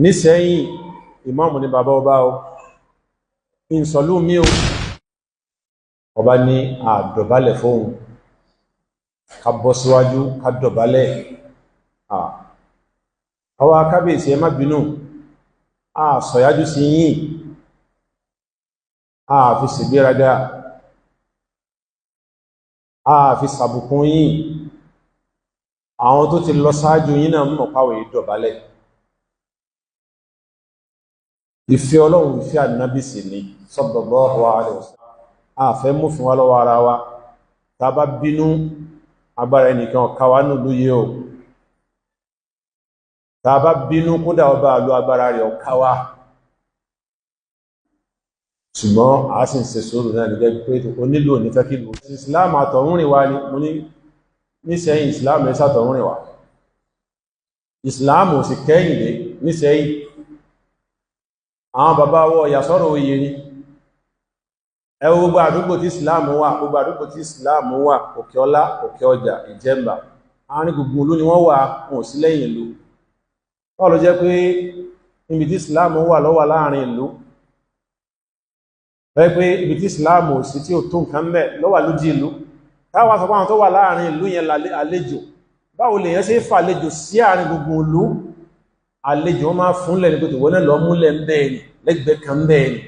Nísẹ́yìn ìmáàmù ní bàbá ọba o, ìsọ̀lú mi o. Ọba ní àdọ̀bálẹ̀ fóun, ká bọ́ síwájú ká dọ̀bálẹ̀. Àwa kábíyèsí, ẹ má bínú, a sọ̀yájú sí yín, a fi ṣègbéraga, a fi sàbùkún yín. Àwọn tó ti lọ sáájú yín náà mọ̀ páwẹ̀ ìdọ̀bálẹ̀. Ìfẹ́ Ọlọ́run, ìfẹ́ Ànábì sì ni sallallahu alaihi wasallam. A fẹ́ mú fún wa lọ́wọ́ ara wa. Tá bá bínú, agbára ẹnìkan ká wa nù lóye o. Tá bá bínú, kódà ọba àlú, agbára rẹ̀ ọ̀ká wa. Ṣùgbọ́n a sì ń ṣe sùúrù náà ní gẹ́gẹ́ pé onílò ní fẹ́ kí lù. Islam àtọ̀húnrìn wa ni mo ní nísẹ́yìn. Islam ẹ̀ sàtọ̀húnrìn wa, Islam ò sì kẹ́yìn dé nísẹ́yìn. Àwọn bàbá wọ ìyàsọ́rọ̀ oyè ni. Ẹ wo gbogbo àdúgbò tí Islam wà, gbogbo àdúgbò tí Islam wà, Òkè Ọlá, Òkè Ọjà, Ìjẹ̀mbà, àárín gbogbo ìlú ni wọ́n wà, wọn ò sí lẹ́yìn ìlú. Báwo ló jẹ́ pé níbi tí Islam wà ló wà láàrin ìlú, pé pé ibi tí Islam ò sí, tí ò tó nǹkan mẹ́, ló wà lójú ìlú? Táwa sọ pé àwọn tó wà láàrin ìlú yẹn àlejò, báwo lèyàn ṣe fàlejò sí àárín gbogbo ìlú? Àlejò wọn máa fúnlẹ̀ ní pé wọ́n náà lọ múlẹ̀ ń bẹ́ẹ̀ ni, lẹ́gbẹ̀ẹ́ kan bẹ́ẹ̀ ni.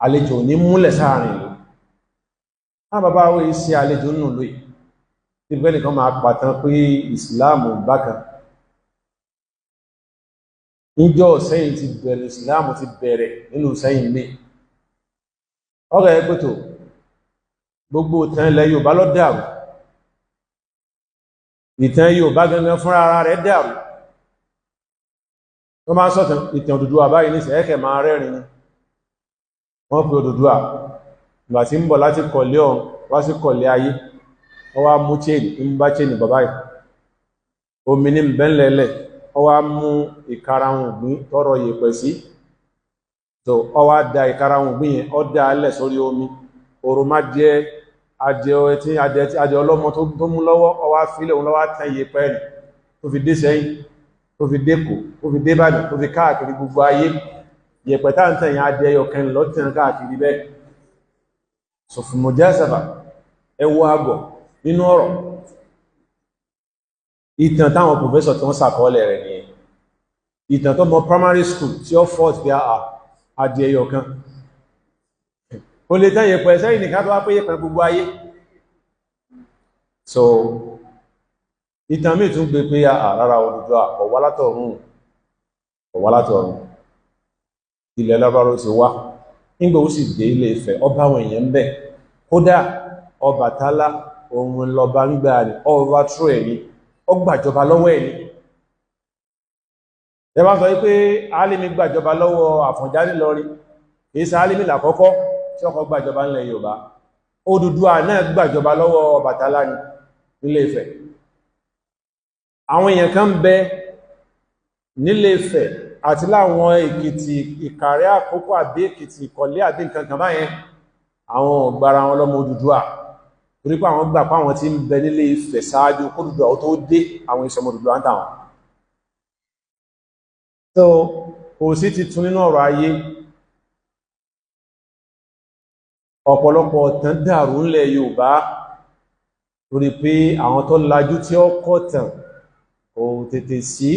Àlejò ní múlẹ̀ sáàrin ìlú. Náà bàbá wo ṣe àlejò nínú ìlú yìí tí bẹ́ẹ̀ nìkan máa pàtàn pé ìsìláàmù bákan níjọ́ sẹ́yìn ti bẹ̀rẹ̀, ìsìláàmù ti bẹ̀rẹ̀ nínú sẹ́yìn mi. Ọ̀rọ̀ ẹ pẹ̀tò gbogbo ìtàn ilẹ̀ Yorùbá ló dàrú. Ìtàn Yorùbá gangan fúnra ara rẹ̀ dàrú. Wọ́n máa ń sọ̀tàn ìtàn Odùduwà báyìí ní ẹ̀kẹ́ máa rẹ́rìn ni. Wọ́n pe Odùduwà ìgbà tí ń bọ̀ láti kọ̀lé ọ̀run wá sí kọ̀lé ayé, wọ́n wá mú chain, ń bá chain bàbá yìí, omi ní bẹ́ńlẹ̀lẹ̀, wọ́n wá mú ìkarahun ìgbín tọrọ yèpẹ̀ sí tó, ọ wá da ìkarahun ìgbín yẹn, ọ dá alẹ̀ sórí omi. Òròmọdìẹ, adìẹ tí adìẹ ọlọ́mọ tó mú lọ́wọ́, ọ wá fílẹ̀, òun lọ́wọ́ tán yèpẹ̀ rẹ̀ tó fi dé sẹ́yìn, tó fi dé Èkó, tó fi dé Ìbàdàn, tó fi káàkiri gbogbo ayé. Yẹ̀pẹ̀ tá ń tẹ̀yìn adìẹ ọ̀kan lọ́tẹ̀ káàkiri bẹ́ẹ̀. Sọfùmọ̀jásábà, ẹwọ àgọ̀ nínú ọ̀rọ̀ ìtàn táwọn professor tí wọ́n sàkọọ́lẹ̀ rẹ̀ nìyẹn. Ìtàn tó mọ primary school tí ó fọ́t bí i adìẹ ọ̀kan ó lè tán yẹ̀pẹ̀ sẹ́yìn nìkan, tó wá pé yẹ̀pẹ̀ gbogbo ayé. So ìtàn míì tún gbé pé rárá, Odùduwà ọ̀wá látọ̀run, ọ̀wá látọ̀run, ilẹ̀ lọ́rọ̀ ti wá. Nígbà ó sì dé Ilé Ifẹ̀, ọba àwọn èèyàn ń bẹ̀. Kódà Ọbàtálá òun lọba ń gbà ní overthrow ẹ̀ ní, ó gbàjọba lọ́wọ́ ẹ̀ ní. Ẹ bá sọ wípé Álímì gbàjọba lọ́wọ́ Àfọ̀njá nílọrin, kìí ṣe Álímì làkọ́kọ́ tí ọkọ̀ gbàjọba ńlẹ̀ Yorùbá. Odùduwà náà gbàjọba lọ́wọ́ Ọbàtálá ní nílé Ifẹ̀. Àwọn èèyàn kan bẹ nílé Ifẹ̀ àti láwọn Èkìtì, Ìkàrẹ́ Àkókò àbí Èkìtì Ìkọ̀lé àbí nǹkan kan báyẹn, àwọn ọ̀gbára wọn lọ́mọ Odùduwà, torí pé àwọn gbà pé àwọn tí ń bẹ nílé Ifẹ̀ ṣáájú k'Odùduwà ó tó dé, àwọn ìṣọmọ Odùduwà ń tàwọn. So kò sí titun nínú ọ̀rọ̀ ayé. Ọ̀pọ̀lọpọ̀ ọ̀tàn dàrú ńlẹ̀ Yorùbá torí pé àwọn tó lajú tí ó kọ̀tàn kò tètè sí.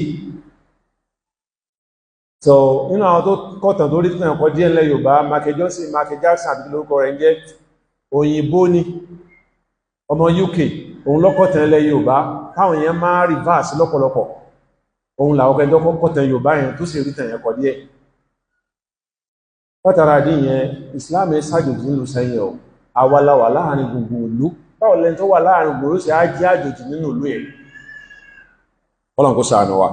So nínú àwọn tó kọ̀tàn tó rí tàn kọ díẹ̀ ńlẹ̀ Yorùbá, Michael Johnson, Michael Jackson àbí lórúkọ rẹ̀ ń jẹ́, òyìnbó ni, ọmọ UK, òun lọ́kọ̀tàn ńlẹ̀ Yorùbá táwọn èèyàn máa reverse lọ́pọ̀lọpọ̀. Òun làwọn kẹjọ kọ̀tàn Yorùbá yẹn tó sì rí tàn yẹn kọ díẹ̀. Látara àdí yẹn, Islam ẹ ṣàjòjì nínú sẹ́yìn ọ̀. Àwa la wà láàrin gbogbo ìlú. Báwo lẹni tó wà láàrin gbogbo ìlú ṣe á jẹ́ àjòjì nínú ìlú yẹn? Ọlọ́run kó ṣàánú wa.